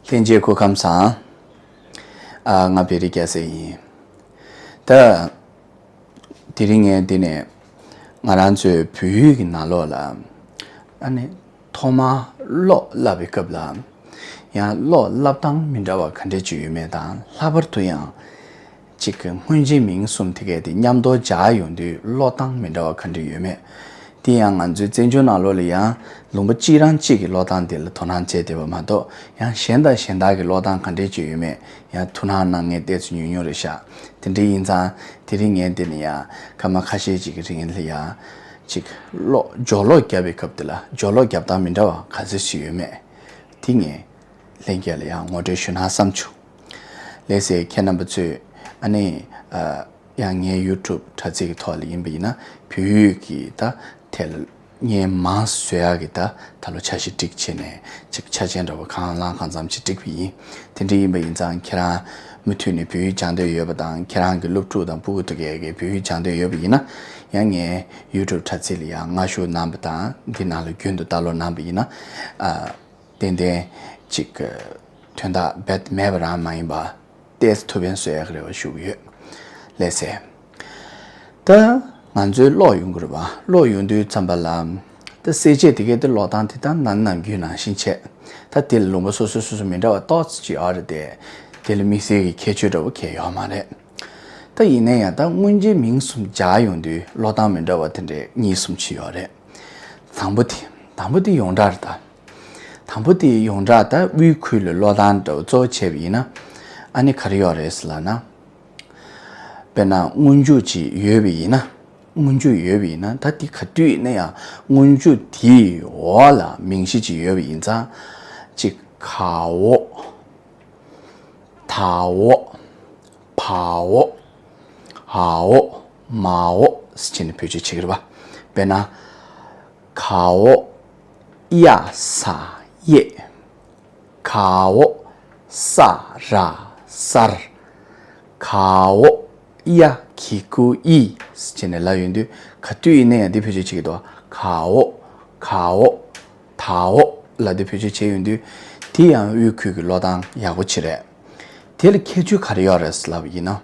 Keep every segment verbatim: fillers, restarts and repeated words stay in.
བསྟན་རྒྱས་སྐུ་ཁམས་བཟང་། ཨ། ང་བེ་རི་སྐྱ་སེར་ཡིན། ད། དེ་རིང་ངས་འདི་ནས་ང་རང་ཚོའི་བོད་ཡིག་གི་ནང་ལོགས་ལ། ཨ་ནི་ཐོག་མར་ཀློག་བསླབ་པའི་སྐབས་ལ། ཡང་ཀློག་བསླབ་སྟངས་མི་འདྲ་བ་ག་འདྲས་ཅིག་ཡོད་མེད་དང་། ལྷག་པར་དུ་ཡང་ཅིག་གི་སྔོན་རྗེས་མིང་གསུམ་དེ་གས་དེ་མཉམ་དུ་སྦྱར་ཡོང་དུས་ཀློག་སྟངས་མི་འདྲ་བ་ག་འདྲས་ཡོད་མེད། དེ་ཡང་ང་ཚོའི་བཙན་བྱོལ་ནང་ལོགས་ལ་ཡང་ལུང་པ་གཅིག་རང་གཅིག་གི་ཀློག་སྟངས་དེ་ལ་དོ་སྣང་བྱས་བསྡད་པ་མ་གཏོགས། ཡང་གཞན་དང་གཞན་དག་གི་ཀློག་སྟངས་ག་འདྲས་ཅིག་ཡོད་མེད་ཡང་ཐུགས་སྣང་གནང་མཁན་ཏོག་ཙམ་ཉུང་ཉུང་རེད་ཤག་དེ་འདྲ་ཡིན་ཙང་དེ་རིང་ངས་འདི་ནས་ཡང་སྐར་མ་ཁ་ཤས་ཅིག་གི་རིང་ལ་ཡང་ཅིག་ཀློག་སྦྱོར་ཀློག་བརྒྱབ་པའི་སྐབས་དེ་ལ་སྦྱོར་ཀློག་བརྒྱབ་སྟངས་མི་འདྲ་བ་ག་ཚོད་ཅིག་ཡོད་མེད་དེ་ངས་ལྷན་རྒྱས་ལ་ཡང་ངོ་སྤྲོད་ཞུ་ན་བསམ་བྱུང་། ལགས་སེ། ཁྱེད་རྣམ་པ་ཚོས་ཨ་ནི། ཨ། ཡང་ངའི་ཡུ་ཊུབ་དྲ་ཚིགས་ཀྱི་ཐོག་ལ་ཡིན་པ་ཡིན་ན། བོད་ཡིག་གི་ད་ཐད་ལ་བརྙན་མང་བཟོ་ཡག་གི་ད་ད་ལོ་འཆར་གཞི་སྒྲིག་བྱས་ནས་ཅིག་འཆར་ཅན་འདྲ་བོ་གང་ལ་གང་འཚམ་ཅིག་སྒྲིག་པ་ཡིན། དེ་འདྲ་ཡིན་པ་ཡིན་ཙང་ཁྱེད་རང་མུ་མཐུད་ནས་བོད་ཡིག་སྦྱང་འདོད་ཡོད་པ་དང་། ཁྱེད་རང་གི་སློབ་ཕྲུག་དང་སྤུ་གུ་དེ་གས་ཀྱིས་བོད་ཡིག་སྦྱང་འདོད་ཡོད་པ་ཡིན་ན། ཡང་ངའི་ཡུ་ཊུབ་དྲ་ཚིགས་ལ་ཡང་སྔ་ཞུ་གནང་པ་དང་། འདི་ནང་ལ་རྒྱུན་དུ་ལྟ་ཀློག་གནང་པ་ཡིན་ན། ཨ། ཏན་ཏན་ཅིག་དོན་དག་རྦད་མེད་པ་རང་མ་ཡིན་པ། ཏོག་ཙམ་ཐུགས་ཕན་གསོས་ཡག་རེ་བ་ཞུ་གི་ཡོད། ལགས་སེ། ད་ང་ཚོའི་ཀློག་ཡོང་གི་རེད་པ། ཀློག་ཡོང་དུས་ཙམ་པ་ལ། ད་གསལ་བྱེད་དེ་གའི་དེ་ཀློག་སྟངས་དེ་ད་ནམ་ནམ་རྒྱུན་ནང་བཞིན་བྱས། ད་དེ་ལ་ལུང་པ་སོ་སོ་སོ་སོ་མི་འདྲ་བ་ཏོག་ཙམ་ཅིག་ཡོད་རེད་དེ། དེ་ལ་དམིགས་བསལ་གྱི་ཁྱད་ཆོས་འདྲ་བོ་གང་ཡང་ཡོད་མ་རེད། ད་ཡིན་ན་ཡང་ད་སྔོན་རྗེས་མིང་གསུམ་སྦྱར་ཡོང་དུས་ཀློག་སྟངས་མི་འདྲ་བ་དེ་འདྲ་གཉིས་གསུམ་ཅིག་ཡོད་རེད། དང་པོ་དེ། དང་པོ་དེ་ཡོངས་གྲགས་རེད་ད། དང་པོ་དེ་ཡོངས་གྲགས་ད་དབུས་ཁུལ་ལ་ཀློག་སྟངས་འདྲ་བོ་གཙོ་བོ་བྱས་པ་ཡིན་ན། ཨ་ནི་ག་རེ་ཡོད་རེད་ཟེར་ལབ་ན། དཔེར་ན་སྔོན་འཇུག་ཅིག་ཡོད་པ་ཡིན་ན། སྔོན་འཇུག་ཡོད་པ་ཡིན་ན། ད་དེ་ག་དུས་ཡིན་ན་ཡང་སྔོན་འཇུག་དེའི་འོག་ལ་མིང་གཞི་ཅིག་ཡོད་པ་ཡིན་ཙང་། ཅིག་ག་འོག་ད་འོག་བ་འོག་འ་འོག་མ་འོག་ཟེར་བྱས་ནས་བེད་སྤྱོད་བྱེད་ཀྱི་རེད་པ། དཔེར་ན། ག་འོག་ཡ་ས་གཡས། ག་འོག་ས་ར་སར། ག་འོག་ཡ་གི་གུ་ཡི་ཟེར་བྱས་ནས་ལབ་ཡོང་དུས། ག་དུས་ཡིན་ན་ཡང་འདི་བེད་སྤྱོད་བྱེད་ཀྱི་འདུག་ག་འོག་ག་འོག་ད་འོག་ལབ་དུས་བེད་སྤྱོད་བྱས་ཡོང་དུས། དེ་ཡང་དབུས་ཁུལ་གྱི་ཀློག་སྟངས་ཡག་པོ་ཅིག་རེད། དེ་ལ་ཁྱད་ཆོས་ག་རེ་ཡོད་རེད་ལབ་པ་ཡིན་ན།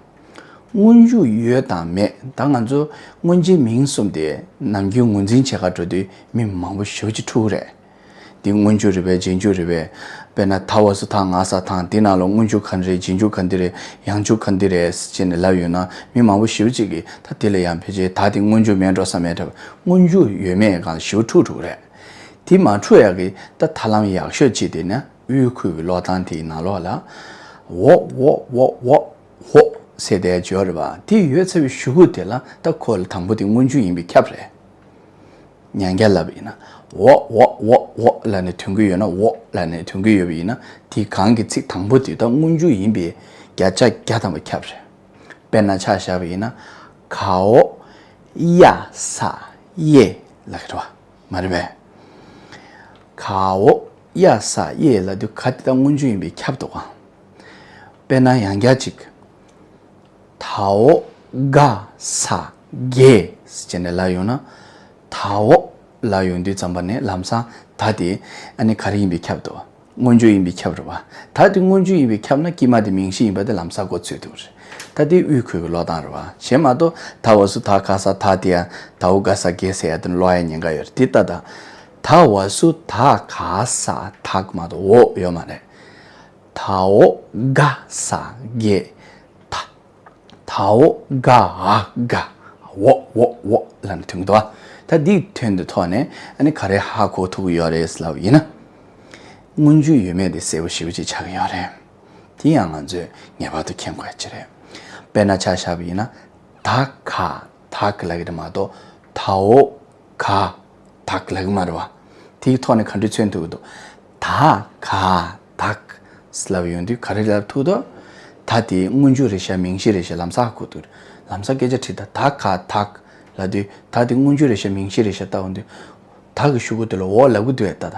སྔོན་འཇུག་ཡོད་དང་མེད། ད་ང་ཚོ་སྔོན་རྗེས་མིང་གསུམ་དེ་ནམ་རྒྱུན་ངོས་འཛིན་བྱེད་གར་འགྲོ་དུས་མི་མང་པོ་ཞེ་པོ་ཅིག་འཁྲུག་གི་རེད། འདི་སྔོན་འཇུག་རེད་པས་རྗེས་འཇུག་རེད་པས། དཔེར་ན་ད་བ་སུ་ད་ག་ས་ཐང་། འདི་ནང་ལ་སྔོན་འཇུག་ག་འདི་རེད། རྗེས་འཇུག་ག་འདི་རེད། ཡང་འཇུག་ག་འདི་རེད་ཟེར་བྱས་ནས་ལབ་ཡོང་ན། མི་མང་པོ་ཞེ་པོ་ཅིག་གིས་ད་དེ་ལ་ཡང་ཕལ་ཆེར་ད་དེ་སྔོན་འཇུག་མེད་འགྲོ་བསམ་ཡས་འདྲ་བོ། སྔོན་འཇུག་ཡོད་མེད་སྒང་ཞེ་པོ་འཁྲུག་འགྲོ་གི་རེད། དེ་མ་འཁྲུག་ཡག་གི་ད་ཐབས་ལམ་ཡག་ཤོས་ཅིག་དེ་ནི་དབུས་ཁུལ་གྱི་ཀློག་སྟངས་དེའི་ནང་ལོགས་ལ། འོག་འོག་འོག་འོག་འོག་ཟེར་དེ་ཡོད་རེད་པ། དེ་ཡོད་ཚར་བའི་གཞུག་གུ་དེ་ལ་ད་ཁོ་ལ་དང་པོ་དེ་སྔོན་འཇུག་ཡིན་པས་ཁྱབ་རེད། ཡང་བསྐྱར་ལབ་པ་ཡིན་ན། འོག་འོག་འོག་འོག་ལབ་ནས་ཐོན་གྱི་ཡོད་ན། འོག་ལབ་ནས་ཐོན་གྱི་ཡོད་པ་ཡིན་ན། དེ་སྒང་གི་ཚིག་དང་པོ་དེ་ད་སྔོན་འཇུག་ཡིན་པས་བརྒྱ་ཆ་བརྒྱ་ཐམ་པ་ཁྱབ་རེད། དཔེར་ན་ཆ་བཞག་པ་ཡིན་ན། ག་འོག་ཡ་ས་གཡས་ལབ་ཀྱི་རེད་པ། མ་རེད་པས། ག་འོག་ཡ་ས་གཡས་ལབ་དུས་ག་དེ་ད་སྔོན་འཇུག་ཡིན་པས་ཁྱབ་འདུག་ག་དཔེར་ན་ཡང་བསྐྱར་ཅིག་ད་འོག་ག་ས་གེ་ཟེར་བྱས་ནས་ལབ་ཡོང་ན། ད་འོག་ལབ་ཡོང་དུས་ཙམ་པ་ནས་ལམ་སང་ད་དེ་ཨ་ནི་ག་རེ་ཡིན་པས་ཁྱབ་འདུག་སྔོན་འཇུག་ཡིན་པས་ཁྱབ་རེད་པ། ད་དེ་སྔོན་འཇུག་ཡིན་པས་ཁྱབ་ན་དཀྱིལ་མ་དེ་མིང་གཞི་ཡིན་པ་དེ་ལམ་སང་གོ་ཚོད་འདུག་རེད། ད་དེ་དབུས་ཁུལ་གྱི་ཀློག་སྟངས་རེད་པ། གཞན་མ་གཏོགས་ད་བ་སུ་ད་ག་ས་ད་དེ་ཡང་ད་འོག་ག་ས་གེ་ཟེར་ཡ་དེ་ཀློག་ཡ་ཉེན་ཁ་ཡོད་རེད། དེ་ལྟ་ད། ད་བ་སུ་ད་ག་ས་ད་མ་གཏོགས་འོག་ཡོད་མ་རེད། ད་འོག་ག་ས་གེ་ད། ད་འོག་ག་འ་ག་འོག་འོག་འོག་ལབ་ནས་ཐོན་གྱི་འདུག་པ། ད་འདིའི་དོན་དེ་ཐོག་ནས་ཨ་ནི་ག་རེ་ཧ་གོ་ཐུབ་ཀྱི་ཡོད་རེད་ལབ་པ་ཡིན་ན། སྔོན་འཇུག་ཡོད་མེད་དེ་གསལ་པོ་ཞེ་པོ་ཅིག་ཆགས་ཀྱི་ཡོད་རེད། དེ་ཡང་ང་ཚོས་ངེས་པར་དུ་མཁྱེན་དགོས་ཡ་ཅིག་རེད། དཔེར་ན་ཆ་བཞག་པ་ཡིན་ན། ད་ག་དག་ལབ་ཀྱི་རེད་མ་གཏོགས། ད་འོག་ག་དག་ལབ་ཀྱི་མ་རེད་པ། དེའི་ཐོག་ནས་ག་འདྲ་མཚོན་ཐུབ་ཀྱི་འདུག་ད་ག་དག་ལབ་ཡོང་དུས་ག་རེ་ལབ་ཐུབ་འདུག་ད་དེ་སྔོན་འཇུག་རེད་ཤག་མིང་གཞི་རེད་ཤག་ལམ་སང་གོ་ཐུབ་རེད། ལམ་སང་སྐད་ཆ་དྲིས་ད། ད་ག་དག་ལབ་དུས་ད་དེ་སྔོན་འཇུག་རེད་ཤག་མིང་གཞི་རེད་ཤག་ལྟ་འོང་དུས། ད་གི་གཞུག་གུ་དེ་ལ་འོག་ལབ་ཀྱི་འདུག་ཨེ་ད་ད།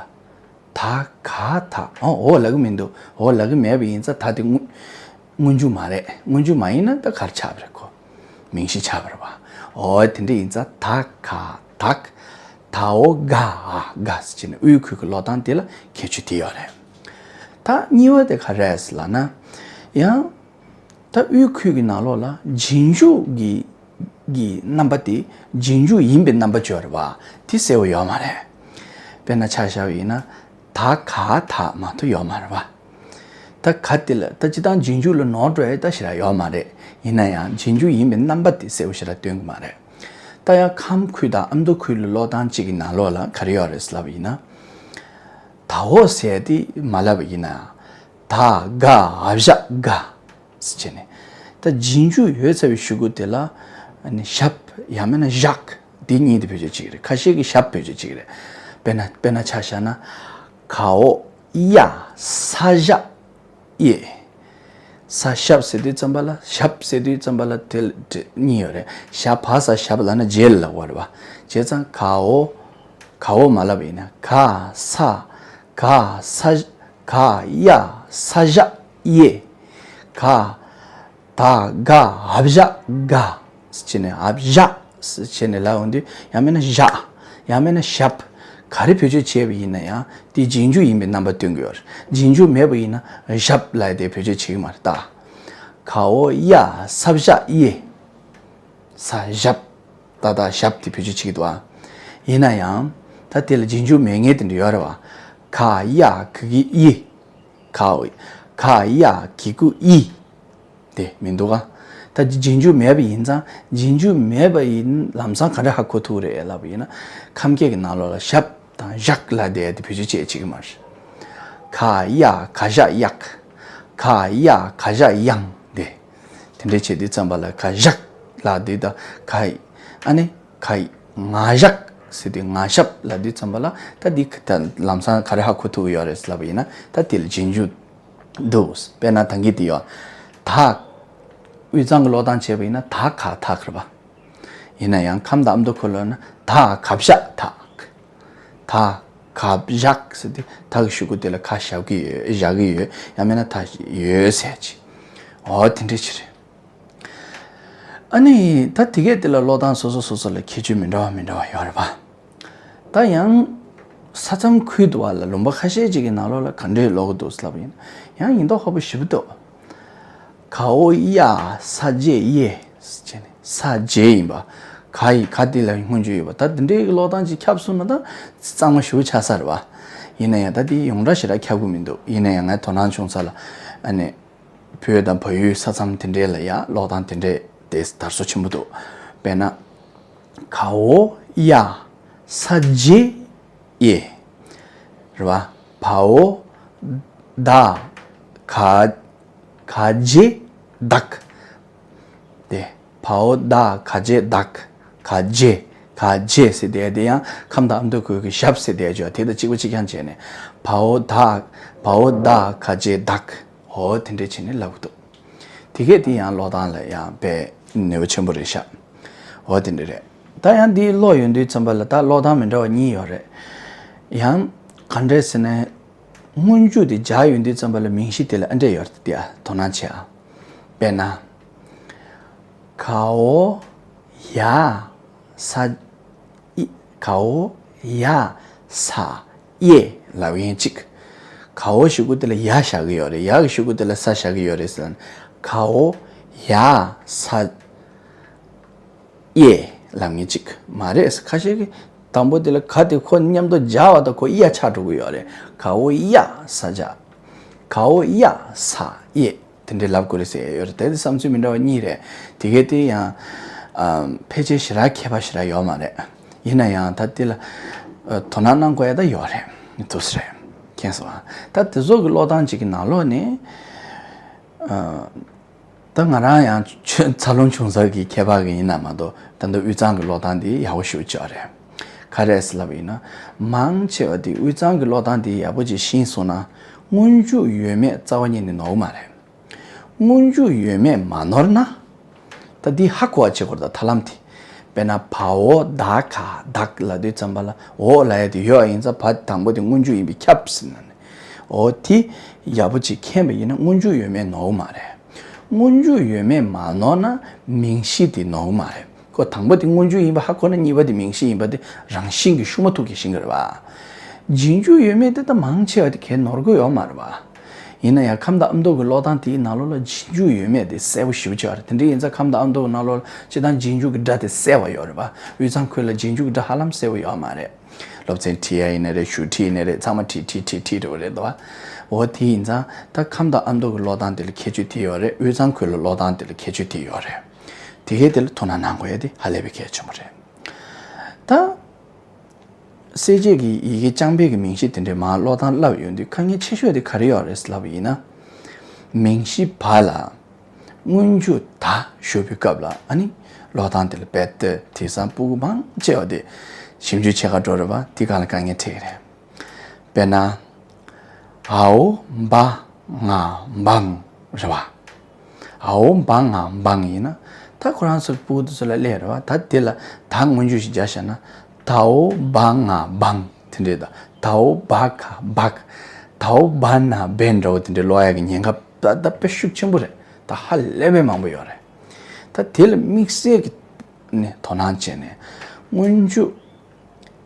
ད་ག་དག་ཨོ་འོག་ལབ་ཀྱི་མི་འདུག་འོག་ལབ་ཀྱི་མེད་པ་ཡིན་ཙང་ད་དེ་སྔོན་སྔོན་འཇུག་མ་རེད། སྔོན་འཇུག་མ་ཡིན་ན་ད་ག་རེ་ཆགས་པ་རེད། ཁོ་མིང་གཞི་ཆགས་པ་རེད་པ། ཨོ་དེ་འདྲ་ཡིན་ཙང་ད་ག་དག་ད་འོག་ག་འ་ག་ཟེར་བྱས་ནས་དབུས་ཁུལ་གྱི་ཀློག་སྟངས་དེ་ལ་ཁྱད་ཆོས་དེ་ཡོད་རེད། ད་གཉིས་པ་དེ་ག་རེ་རེད་ལབ་ན། ཡང་ད་དབུས་ཁུལ་གྱི་ནང་ལོགས་ལ་རྗེས་འཇུག་གི་གི་རྣམ་པ་དེ་རྗེས་འཇུག་ཡིན་པའི་རྣམ་པ་སྦྱོར་བ་དེ་གསལ་པོ་ཡོད་མ་རེད། དཔེར་ན་ཆ་བཞག་པ་ཡིན་ན། ད་ག་ད་མ་གཏོགས་ཡོད་མ་རེད་པ། ད་ག་དེ་ལ་ད་སྤྱིར་བཏང་རྗེས་འཇུག་ལ་ནོར་འགྲོ་ཡ་ད་ཞེ་དྲག་ཡོད་མ་རེད། ཡིན་ན་ཡང་རྗེས་འཇུག་ཡིན་པའི་རྣམ་པ་དེ་གསལ་པོ་ཞེ་དྲག་སྟོན་གྱི་མ་རེད། ད་ཡང་ཁམས་ཁུལ་དང་ཨ་མདོ་ཁུལ་ལ་ཀློག་སྟངས་གཅིག་གི་ནང་ལོགས་ལ་ག་རེ་ཡོད་རེད་ལབ་པ་ཡིན་ན། ད་འོ་ཟེར་དེ་མ་ལབ་པ་ཡིན་ན། ད་ག་འ་བཞག་ག་ཟེར་བྱས་ནས། ད་རྗེས་འཇུག་ཡོད་ཚར་བའི་གཞུག་གུ་དེ་ལ་ཨ་ནི་ཞབས་ཡང་མིན་ན་བཞག་དེ་གཉིས་དེ་བེད་སྤྱོད་བྱེད་ཀྱི་རེད། ཁ་ཤས་ཀྱིས་ཞབས་བེད་སྤྱོད་བྱེད་ཀྱི་རེད། དཔེར་ན་དཔེར་ན་ཆ་བཞག་ན། ག་འོ་ཡ་ས་བཞག་ཡེ། ས་ཞབས་ཟེར་དུས་ཙམ་པ་ལ་ཞབས་ཟེར་དུས་ཙམ་པ་ལ་དེ་ལ་གཉིས་ཡོད་རེད། ཞ་བ་ས་ཞབས་ལབ་ན་རྗེས་ལ་ལབ་པ་རེད་པ། བྱས་ཙང་ག་འོ། ག་འོ་མ་ལབ་པ་ཡིན་ན་ག་ས། ག་ས། ག་ཡ་ས་བཞག་ཡེ། ག་ད་ག་འ་བཞག་ག་ཟེར་བྱས་ནས། འ་བཞག་ཟེར་བྱས་ནས་ལབ་ཡོང་དུས་ཡང་མིན་ན་བཞག་ཡང་མིན་ན་ཞབས། ག་རེ་བེད་སྤྱོད་བྱས་པ་ཡིན་ན་ཡང་དེ་རྗེས་འཇུག་ཡིན་པའི་རྣམ་པ་སྟོན་གྱི་ཡོད་རེད། རྗེས་འཇུག་མེད་པ་ཡིན་ན་ཞབས་ལབ་ཡ་དེ་བེད་སྤྱོད་བྱེད་ཀྱི་མ་རེད་ད། ག་འོ་ཡ་ས་བཞག་ཡེ། ས་ཞབས། ད་ད་ཞབས་དེ་བེད་སྤྱོད་བྱེད་ཀྱི་འདུག་ཨ། ཡིན་ན་ཡང་ད་དེ་ལ་རྗེས་འཇུག་མེད་མཁན་དེ་འདྲ་ཡོད་རེད་པ། ག་ཡ་ག་གི་ཡེ། ག་འོ། ག་ཡ་གི་གུ་ཡི། དེ་མི་འདུག་ག་ད་རྗེས་འཇུག་མེད་པ་ཡིན་ཙང་། རྗེས་འཇུག་མེད་པ་ཡིན་ལམ་སང་ག་འདྲ་ཧ་གོ་ཐུབ་རེད་ལབ་པ་ཡིན་ན། ཁམས་སྐད་ཀྱི་ནང་ལོགས་ལ་ཞབས་དང་བཞག་ལབ་དེ་དེ་བེད་སྤྱོད་བྱེད་བྱེད་ཀྱི་མ་རེད། ག་ཡ་ག་བཞག་ཡག་ག་ཡ་ག་བཞག་ཡང་། དེ་དེ་འདྲ་བྱེད་དུས་ཙམ་པ་ལ་ག་བཞག་ལབ་དུས་ད་ག་ཨ་ནི། ག་ང་བཞག་ཟེར་དུས་ང་ཞབས་ལབ་དུས་ཙམ་པ་ལ་ད་འདི་ད་ལམ་སང་ག་རེ་ཧ་གོ་ཐུབ་ཡོད་རེད་ལབ་པ་ཡིན་ན། ད་དེ་ལ་རྗེས་འཇུག་འདུག་དཔེར་ན་ད་གིན་དེ་ཡོད། ད། དབུས་གཙང་གི་ཀློག་སྟངས་བྱས་པ་ཡིན་ན་ད་ག་ད་ག་རེད་པ། ཡིན་ན་ཡང་ཁམས་དང་ཨ་མདོ་ཁུལ་ལ་ན་ད་ག་བཞག་ད། ད་ག་བཞག་ཟེར་དུས་ད་གི་གཞུག་གུ་དེ་ལ་ག་བཞག་གི་ཡོད། བཞག་གི་ཡོད། ཡང་མིན་ན་ད་ཡོད་ཟེར་གྱི། འོ་དེ་འདྲ་ཅིག་རེད། ཨ་ནི་ད་དེ་གས་དེ་ལ་ཀློག་སྟངས་སོ་སོ་སོ་སོ་ལ་ཁྱད་ཆོས་མི་འདྲ་བ་མི་འདྲ་བ་ཡོད་རེད་པ། ད་ཡང་ས་མཚམས་ཁུལ་དུ་བ་ལ་ལུང་པ་ཁ་ཤས་ཅིག་གི་ནང་ལོགས་ལ་ག་འདྲས་ཀློག་གི་འདུག་ལབ་པ་ཡིན་ན། ཡང་ཡིན་མདོག་ཁ་པོ་ཞེ་པོ་འདུག་ག་འོ་ཡ་ས་བརྗེ་ཡེ་ཟེར་བྱས་ནས་ས་བརྗེ་ཡིན་པ། ག་ཡི་ག་དེ་ལ་སྔོན་འཇུག་ཡོད་པ། ད་དེ་འདྲའི་ཀློག་སྟངས་ཅིག་ཁྱབ་སོང་ན་ད་གཙང་མ་ཞེ་པོ་ཆགས་ས་རེད་པ། ཡིན་ན་ཡང་ད་དེ་ཡོངས་གྲགས་ཞེ་དྲག་ཁྱབ་ཀྱི་མི་འདུག་ཡིན་ན་ཡང་ངས་དོ་སྣང་བྱུང་ས་ལ་ཨ་ནི། བོད་དང་བལ་ཡུལ་ས་མཚམས་དེ་འདྲས་ལ་ཡང་ཀློག་སྟངས་དེ་འདྲས་དེ་དར་སོ་ཆེན་པོ་འདུག་དཔེར་ན། ག་འོ་ཡ་ས་བརྗེ་ཡེ། རེད་པ། བ་འོ་ད་ག་ག་བརྗེ་དག་དེ་བ་འོ་ད་ག་བརྗེ་དག་ག་བརྗེ། ག་བརྗེ་ཟེར་དེ་དེ་ཡང་ཁམས་དང་ཨ་མདོ་ཁུལ་གྱི་ཞབས་ཟེར་དེ་ཅོ་དེ་དང་གཅིག་པ་གཅིག་རྐྱང་བྱས་ནས། བ་འོ་ད་བ་འོ་ད་ག་བརྗེ་དག་འོ་དེ་འདྲས་བྱས་ནས་ལབ་ཀྱི་འདུག་དེ་གས་དེ་ཡང་ཀློག་སྟངས་ལ་ཡང་དཔེ་ནུས་པ་ཆེན་པོ་རེད་ཤག་འོ་དེ་འདྲས་རེད། ད་ཡང་འདི་ཀློག་ཡོང་དུས་ཙམ་པ་ལ་ད་ཀློག་སྟངས་མི་འདྲ་བ་གཉིས་ཡོད་རེད། ཡང་ག་འདྲས་ཟེར་ན། སྔོན་འཇུག་དེ་སྦྱར་ཡོང་དུས་ཙམ་པ་ལ་མིང་གཞི་དེ་ལ་ཨ་འདྲས་ཡོད་རེད་དེ་ཨ་དོ་སྣང་བྱེད་ཨ། དཔེར་ན། ག་འོ་ཡ་ས་ཡི། ག་འོ་ཡ་ས་ཡེ་ལབ་མཁན་གཅིག་ག་འོ་གཞུག་གུ་དེ་ལ་ཡ་བཞག་གི་ཡོད་རེད། ཡ་གི་གཞུག་གུ་དེ་ལ་ས་བཞག་གི་ཡོད་རེད་ཟེར་ན། ག་འོ་ཡ་ས་ཡེ་ལབ་མཁན་གཅིག་མ་རེད། ཁ་ཤས་ཀྱིས་དང་པོ་དེ་ལ་ག་དེ་ཁོ་མཉམ་དུ་སྦྱར་བ་དང་ཁོ་ཡ་ཆགས་འགྲོ་གི་ཡོད་རེད། ག་འོ་ཡ་ས་བཞག་ག་འོ་ཡ་ས་ཡེ། དེ་འདྲའི་ལབ་དགོས་རེད་ཟེར་ཡོད་རེད། དེ་བསམ་ཚུལ་མི་འདྲ་བ་གཉིས་རེད། དེ་གས་དེ་ཡང་ཨམ། ཕལ་ཆེར་ཞེ་དྲག་ཁྱད་པར་ཞེ་དྲག་ཡོད་མ་རེད། ཡིན་ན་ཡང་ད་དེ་ལ་ཨ། དོ་སྣང་གནང་དགོས་ཡ་ད་ཡོད་རེད། འདུག་སེ་རེད། མཁྱེན་སོང་ཨ། ད་དེ་ཚོ་གི་ཀློག་སྟངས་ཅིག་གི་ནང་ལོགས་ནས་ཨ། ད་ང་རང་ཡང་ཆོས་འཚར་ལོངས་བྱུང་ས་གི་ཁྱད་པར་གི་ཡིན་ན་མ་གཏོགས། ད་ལྟ་དབུས་གཙང་གི་ཀློག་སྟངས་འདི་ཡག་པོ་ཞེ་པོ་ཅིག་རེད། ག་རེ་ཟེར་ལབ་པ་ཡིན་ན། མང་ཆེ་བ་དེ་དབུས་གཙང་གི་ཀློག་སྟངས་འདི་ཡག་པོ་ཅིག་ཤེས་སོང་ན། སྔོན་འཇུག་ཡོད་མེད་རྩ་བ་ཉིད་ནས་ནོར་གི་མ་རེད། སྔོན་འཇུག་ཡོད་མེད་མ་ནོར་ན། ད་འདི་ཧ་གོ་བ་བྱེད་དགོས་རེད་ད་ཐབས་ལམ་དེ། དཔེར་ན་བ་འོ་ད་ག་དག་ལབ་དུས་ཙམ་པ་ལ་འོ་ལབ་ཡ་དེ་ཡོད་ཡིན་ཙང་བ་དང་པོ་དེ་སྔོན་འཇུག་ཡིན་པས་ཁྱབ་ཟེར་ན་ནི། འོ་དེ་ཡག་པོ་ཅིག་མཁྱེན་པ་ཡིན་ན་སྔོན་འཇུག་ཡོད་མེད་ནོར་གི་མ་རེད། སྔོན་འཇུག་ཡོད་མེད་མ་ནོར་ན་མིང་གཞི་དེ་ནོར་གི་མ་རེད། ཁོ་དང་པོ་དེ་སྔོན་འཇུག་ཡིན་པ་ཧ་གོ་ན་གཉིས་པ་དེ་མིང་གཞི་ཡིན་པ་དེ་རང་བཞིན་གྱིས་ཤུགས་མ་ཐུག་གི་ཤེས་ཀྱི་རེད་པ། རྗེས་འཇུག་ཡོད་མེད་དེ་ད་མང་ཆེ་བ་དེ་གས་ནོར་གི་ཡོད་མ་རེད་པ། ཡིན་ན་ཡང་ཁམས་དང་ཨ་མདོ་གི་ཀློག་སྟངས་དེའི་ནང་ལོགས་ལ་རྗེས་འཇུག་ཡོད་མེད་དེ་གསལ་པོ་ཞེ་པོ་ཅིག་ཡོད་རེད། དེ་འདྲ་ཡིན་ཙང་ཁམས་དང་ཨ་མདོ་གི་ནང་ལོགས་ལ་སྤྱིར་བཏང་རྗེས་འཇུག་གི་སྒྲ་དེ་གསལ་བ་ཡོད་རེད་པ། དབུས་གཙང་ཁུལ་ལ་རྗེས་འཇུག་གི་སྒྲ་ཧ་ལམ་གསལ་པོ་ཡོད་མ་རེད། སློབ་ཚན་ཁྲིད་ཡ་ཡིན་ནའི་རེད། ཞུ་ཁྲིད་ཡིན་ནའི་རེད། ཚང་མ་ཁྲིད་ཁྲིད་ཁྲིད་ཁྲིད་འགྲོ་གི་རེད་དོ། འོ་དེ་ཡིན་ཙང་ད་ཁམས་དང་ཨ་མདོ་གི་ཀློག་སྟངས་དེ་ལ་ཁྱད་ཆོས་དེ་ཡོད་རེད། དབུས་གཙང་ཁུལ་ལ་ཀློག་སྟངས་དེ་ལ་ཁྱད་ཆོས་དེ་ཡོད་རེད། དེ་གའི་དེ་ལ་དོ་སྣང་གནང་དགོས་ཡ་དེ་ཧ་ལས་པའི་གལ་ཆེན་པོ་རེད། ད། གསལ་བྱེད་ཀྱི་ཡི་གེ་རྐྱང་པའི་གི་མིང་གཞི་དེ་འདྲའི་མར་ཀློག་སྟངས་བསླབ་ཡོང་དུས་དཀའ་ངལ་ཆེ་ཤོས་དེ་ག་རེ་ཡོད་རེད་ལབ་པ་ཡིན་ན། མིང་གཞི་བ་ལ་སྔོན་འཇུག་ད་ཞུགས་པའི་སྐབས་ལ་ཨ་ནི་ཀློག་སྟངས་དེ་ལ་རྦད་དེ་དེང་སང་སྤུ་གུ་མང་ཆེ་བ་དེ་ཞིབ་འཇུག་བྱེད་ག་འགྲོ་རེད་པ། དེ་ག་ལ་དཀའ་ངལ་འཕྲད་ཀྱི་རེད། དཔེར་ན། འའོ་བ་ང་བང་རེད་བ། འའོ་བ་ང་བང་ཡིན་ན་ད་ཁོ་རང་ཚོ་སྤུ་གུ་དེ་ཚོ་ལ་སླེབས་རེད་བ། ད་དེ་ལ་ད་སྔོན་འཇུག་ཞིག་རྒྱག་བཞག་ན། དའོ་བ་ང་བང་དེ་འདྲས་དང་། དའོ་བ་ག་བག་དའོ་བ་ན་བན་འདྲ་བོ་དེ་འདྲས་ཀློག་ཡག་གི་ཉེན་ཁ་ད་ད་དཔེ་ཤུགས་ཆེན་པོ་རེད། ད་ཧ་ལས་པའི་མང་པོ་ཡོད་རེད། ད་དེ་ལ་དམིགས་བསལ་གྱི་ནས་དོ་སྣང་བྱས་ནས་སྔོན་འཇུག་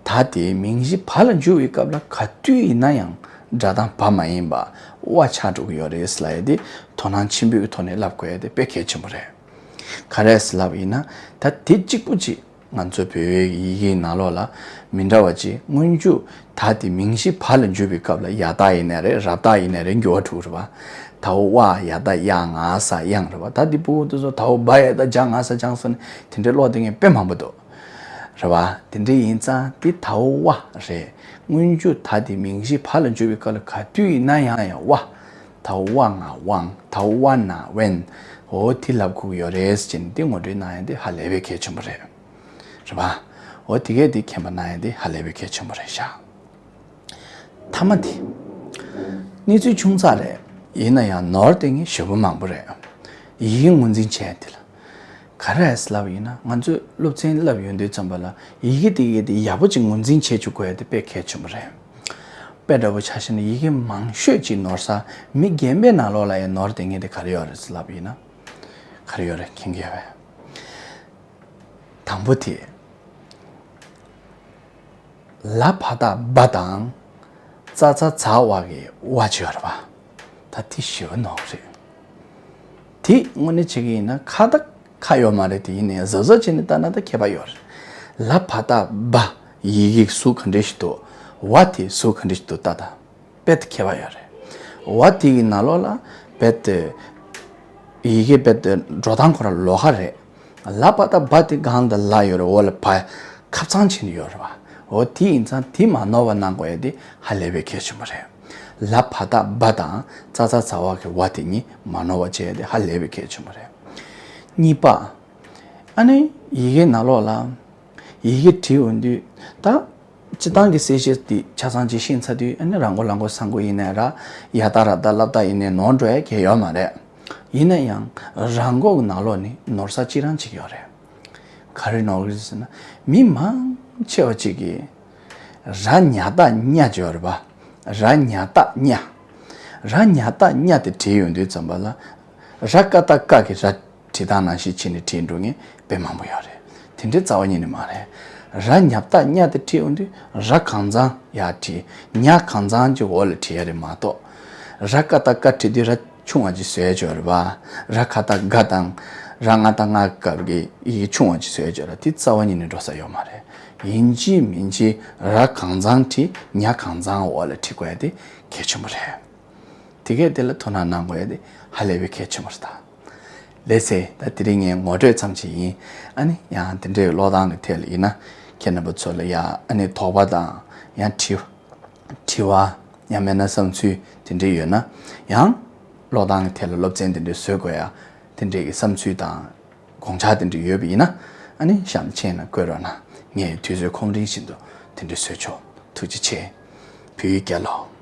ད་དེའི་མིང་གཞི་བ་ལ་འཇུག་པའི་སྐབས་ལ་ག་དུས་ཡིན་ན་ཡང་སྒྲ་གདངས་བ་མ་ཡིན་པ་བ་ཆགས་འགྲོ་གི་ཡོད་རེད་ལབ་ཡ་དེ་དོ་སྣང་ཆེན་པོའི་ཐོག་ནས་བསླབ་དགོས་ཡ་དེ་དཔེ་གལ་ཆེན་པོ་རེད། ག་རེ་ལབ་ཡིན་ན། ད་དེ་གཅིག་པུ་གཅིག་ང་ཚོ་བོད་ཡིག་གི་ནང་ལོགས་ལ་མི་འདྲ་བ་ཅིག་སྔོན་འཇུག་ད་དེ་མིང་གཞི་བ་ལ་འཇུག་པའི་སྐབས་ལ་ཡ་བཏགས་ཡིན་ནའི་རེད། ར་བཏགས་ཡིན་ནའི་རེད། འགྱུར་བ་འགྲོ་གི་རེད་བ། དའོ་བ་ཡ་བཏགས་ཡ་ང་ས་དབྱངས་རེད་བ། ད་དེ་སྤུ་གུ་དེ་ཚོ་དའོ་བ་ཡ་བཏགས་བྱ་ང་ས་བྱང་སོགས་ནས་དེ་འདྲའི་ཀློག་བསྡད་མཁན་དཔེ་མང་པོ་འདུག་རེད་བ། དེ་འདྲ་ཡིན་ཙང་དེ་དའོ་བ་རེད། སྔོན་འཇུག་ད་དེ་མིང་གཞི་བ་ལ་འཇུག་པའི་སྐབས་ལ་ག་དུས་ཡིན་ན་ཡང་ཡང་བ། དའོ་བ་ང་བང་། དའོ་བ་ན་བན། འོ་དེ་ལབ་དགོས་ཀྱི་ཡོད་རེད་ཅེས་ནས་དེ་ངོ་སྤྲོད་གནང་ཡ་དེ་ཧ་ལས་པའི་གལ་ཆེན་པོ་རེད། རེད་བ། འོ་དེ་གས་དེ་མཁྱེན་པ་གནང་ཡ་དེ་ཧ་ལས་པའི་གལ་ཆེན་པོ་རེད་ཤག་མཐའ་མ་དེ། གནས་ཚུལ་ཆུང་ཙག་རེད། ཡིན་ན་ཡང་ནོར་དེ་ངས་ཞེ་པོ་མང་པོ་རེད། ཡི་གེ་ངོས་འཛིན་བྱས་དེ་ལ། ག་རེ་ལབ་ཡིན་ན་ང་ཚོས་སློབ་ཚན་བསླབ་ཡོང་དུས་ཙམ་པ་ལ་ཡི་གེ་དེ་གའི་དེ་ཡག་པོ་ཅིག་ངོས་འཛིན་བྱེད་བཅུག་དགོས་ཡ་དེ་དཔེ་གལ་ཆེན་པོ་རེད། དཔེ་འདྲ་པོ་ཆ་བཞག་ན་ཡི་གེ་མང་ཤོས་ཅིག་ནོར་ས་མི་རྒན་པའི་ནང་ལོགས་ལ་ཡང་ནོར་དེ་ངས་དེ་ག་རེ་ཡོད་རེད་ལབ་ཡིན་ན། ག་རེ་ཡོད་རེད་མཁྱེན་གྱི་ཡོད་པས། དང་པོ་དེ། ལ་བ་བཏགས་བ་དང་། ཙ་ཚ་ཛ་ཝ་གི་ཝ་བརྗོད་རེད་བ། ད་དེ་ཞེ་པོ་ནོར་རེད། དེ་དངོས་གནས་བྱེད་ཀྱི་ཡིན་ན་ཁ་ད་ཁ་ཡོད་མ་རེད། དེ་ཡིན་ནའི་གཟབ་གཟབ་བྱས་ནས་ལྟ་ན་ད་ཁྱད་པར་ཡོད་རེད། ལ་བ་བཏགས་བ་ཡི་གེ་གཟུགས་ག་འདྲ་ཞིག་འདུག་ཝ་དེ་གཟུགས་ག་འདྲ་ཞིག་འདུག་ལྟ་ད། རྦད་དེ་ཁྱད་པར་ཡོད་རེད། ཝ་དེ་གི་ནང་ལོགས་ལ་རྦད་དེ་ཡི་གེ་རྦད་དེ་འགྲོ་སྟངས་ཁོ་རང་ལོགས་ཀ་རེད། ལ་བ་བཏགས་བ་དེ་སྒང་ལ་ལ་ཡོད་རེད། འོག་ལ་བ་ཁ་ཚང་བྱས་ནས་ཡོད་རེད་བ། འོ་དེ་ཡིན་ཙང་དེ་མ་ནོར་བ་གནང་དགོས་ཡ་དེ་ཧ་ལས་པའི་གལ་ཆེན་པོ་རེད། ལ་བ་བཏགས་བ་དང་ཙ་ཚ་ཛ་ཝ་གི་ཝ་དེ་གཉིས་མ་ནོར་བ་བྱས་ཡ་དེ་ཧ་ལས་པའི་གལ་ཆེན་པོ་རེད། གཉིས་པ། ཨ་ནི་ཡི་གེ་ནང་ལོགས་ལ། ཡི་གེ་བྲིས་ཡོང་དུས་ད། སྤྱིར་བཏང་གི་གསལ་བཤད་འདི་ཆ་ཚང་ཅིག་ཤེས་ཚར་དུས་ཨ་ནི་ར་མགོ་ལ་མགོ་ས་མགོ་ཡིན་ནའི་ར། ཡ་བཏགས་ར་བཏགས་ལ་བཏགས་ཡིན་ནའི་ནོར་འགྲོ་ཡ་གང་ཡང་ཡོད་མ་རེད། ཡིན་ན་ཡང་ར་མགོ་གི་ནང་ལོགས་ནི་ནོར་ས་གཅིག་རང་གཅིག་ཡོད་རེད། ག་རེ་ནོར་གི་རེད་ཟེར་ན། མི་མང་ཆེ་བ་ཅིག་གིས་ར་ཉ་བཏགས་ཉ་བརྗོད་རེད་པ། ར་ཉ་བཏགས་ཉ། ར་ཉ་བཏགས་ཉ་དེ་བྲིས་ཡོང་དུས་ཙམ་པ་ལ། ར་ཀ་བཏགས་ཀ་གི་ར་བྲིས་སྟངས་ནང་བཞིན་བྱས་ནས་བྲིས་འགྲོ་མཁན་དཔེ་མང་པོ་ཡོད་རེད། དེ་འདྲའི་རྩ་བ་ཉིད་ནས་མ་རེད། ར་ཉ་བཏགས་ཉ་དེ་བྲིས་ཡོང་དུས་ར་གང་ཚང་ཡར་བྲིས། ཉ་གང་ཚང་གཅིག་འོག་ལ་བྲིས་ཡ་རེད་མ་གཏོགས། ར་ཀ་བཏགས་ཀ་བྲིས་དུས་ར་ཆུང་བ་ཅིག་བཟོས་ཡ་ཅིག་ཡོད་རེད་པ། ར་ག་བཏགས་ག་དང་། ར་ང་བཏགས་ང་གི་སྐབས་ཀྱི་ཡི་གེ་ཆུང་བ་ཅིག་བཟོས་ཡ་ཅིག་ཡོད་རེད། དེ་རྩ་བ་ཉིད་ནས་འགྲོ་ས་ཡོད་མ་རེད། ཡིན་གཅིག་མིན་གཅིག་ར་གང་ཚང་བྲིས། ཉ་གང་ཚང་འོག་ལ་བྲིས་དགོས་ཡ་དེ་གལ་ཆེན་པོ་རེད། དེ་གས་དེ་ལ་དོ་སྣང་གནང་དགོས་ཡ་དེ་ཧ་ལས་པའི་གལ་ཆེན་པོ་རེད་ད། ལགས་སེ། ད་དེ་རིང་ངས་ངོ་སྤྲོད་ཙམ་ཞིག་ཡིན། ཨ་ནི་ཡང་དེ་འདྲའི་ཀློག་སྟངས་ཀྱི་ཐད་ལ་ཡིན་ན། ཁྱེད་རྣམ་པ་ཚོ་ལ་ཡང་ཨ་ནི་དོགས་པ་དང་། ཡང་དྲི། དྲི་བ། ཡང་མིན་ན་བསམ་ཚུལ་དེ་འདྲ་ཡོད་ན། ཡང་ཀློག་སྟངས་ཀྱི་ཐད་ལ་སློབ་ཚན་དེ་འདྲ་བཟོ་དགོས་ཡ། དེ་འདྲའི་གི་བསམ་ཚུལ་དང་དགོངས་འཆར་དེ་འདྲ་ཡོད་པ་ཡིན་ན། ཨ་ནི་གཤམ་མཆན་ནང་བཀོད་རོགས་གནང་། ངས་དུས་ཚོད་ཁོམ་རིམ་བཞིན་དུ་དེ་འདྲ་བཟོས་ཆོག་ཐུགས་རྗེ་ཆེ། བོད་ཡིག་རྒྱལ་ལོ།